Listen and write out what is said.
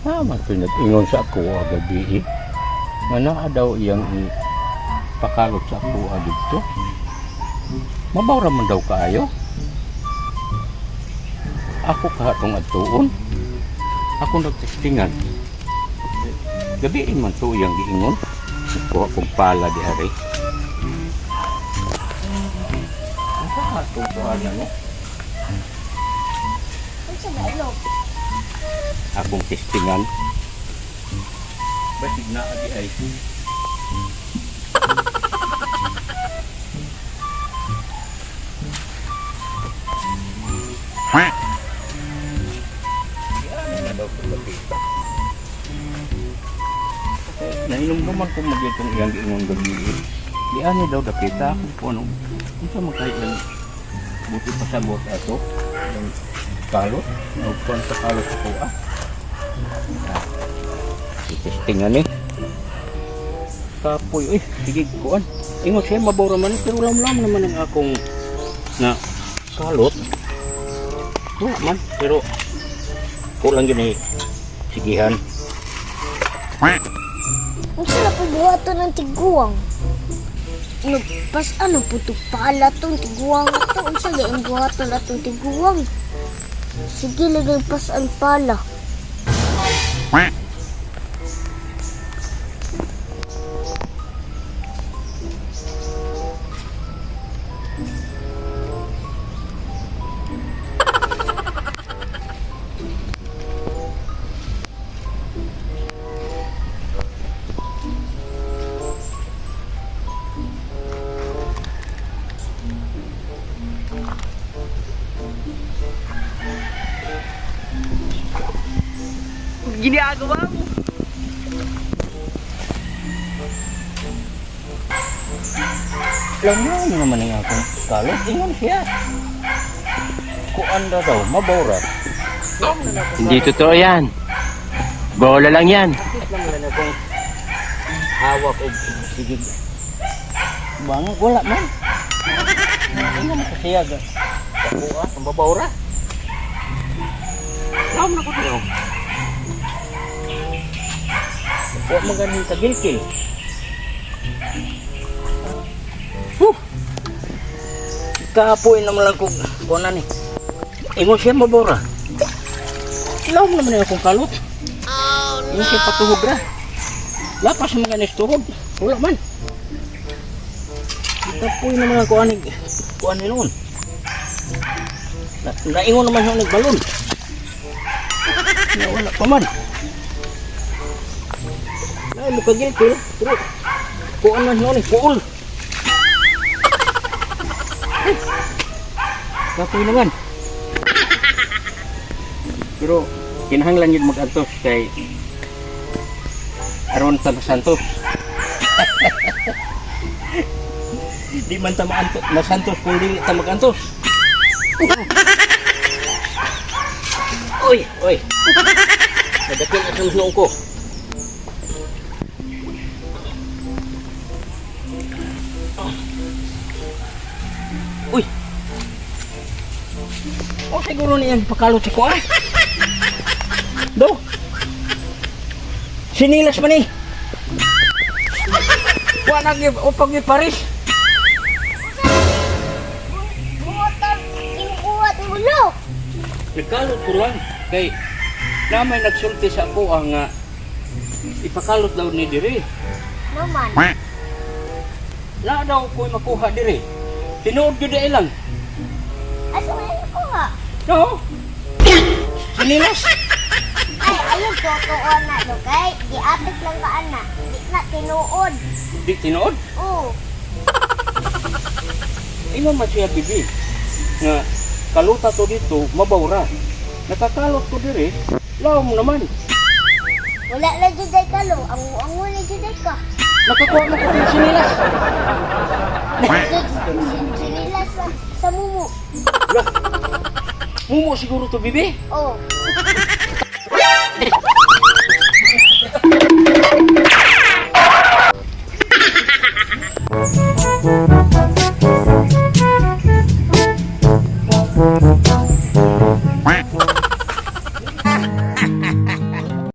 Tama to nag-ingon sa ako gabi eh. Nga naa daw iyang pakalot sa ako dito. Mabaw ra man daw kaayo. Ako kahatong adtuon. Ako nagtestingan. Gabi man to iyang giingon. Kuha kong pala di hari. Ang kahatong tuhan no? Unsa ba ilo? Akong testingan. Basig na adi ay. Yan na daw pagkapita. Nahinumduman ko magyud iyang giingon gabi. Di ani daw dapita akong po ano. Unsa man kahit lang buti pa sa buot ato. Ang kalot, naupuan sa kalot ko ah. Itestingan eh. Kapoy, uy, sige, kuan. Ingon siya, mabaw raman eh, pero lamlam naman ang akong na kalot. Wala man, pero kulang yun eh. Sigihan. Unsa na po buhaton ng tiguang? Nagpas ano po to pala tong tiguang ato. Unsa gayong buhaton atong tiguang? Sige lagi pasan pala. Ginagawa mo. Lamlam naman ang akong kalot. Ingon siya. Kuan na daw, mabaw ra. Hindi totoo yan. Bola lang yan. Bakit lang wala na akong hawak og sige. Bang, wala man. Ingon mo siya ga. Kuha, ang babaw ra. Lam na ko to. Wa man ganin tagilkil. Huh. Kapoy naman lang kung kunan ni. Ingon siya mabaw ra. Lam naman ang akong kalot. Oh, no. Ingon siya patuhog ra. Lapas naman ganis tuhod. Wala man. Kapoy naman ang kuan kuan ni noon. Naingon naman siya nagbalon. Na wala pa man. Ay, mukagilkil. Pero, kuan man siya ni kuul. Kapoy naman. Pero, kinahanglan yun mag-antos kay aron ta masantos. Di man ta masantos kung dili ta mag-antos. Oy, oy. Nadakil ang noong ko. Uy. O siguro niyan pakalot si Kuan. Do. Sinilas man eh. Wa na gyud upang gyud Paris. Buhatan yung buhat mo lo. Nagkalot ko lang kay namay nagsulti sa ako ang ipakalot daw ni diri. Naman. Na daw ko'y makuha diri. Tinuod gyud di lang. Asa man ko ha? No. Sinilas. Ay, ayun totoo na lo kay giapit lang ka ana. Di na tinuod. Di tinuod. Oo. Ingon man siya bibi nga kaluta to dito mabawra. Nakakalot ko diri, lawom naman. Wala na jud ay kalo, angu-angu na jud ay ka. Nakakuha mo ko din sinilas. Sinila sa mumu. Lah. Mumo siguro to bibi. Oh.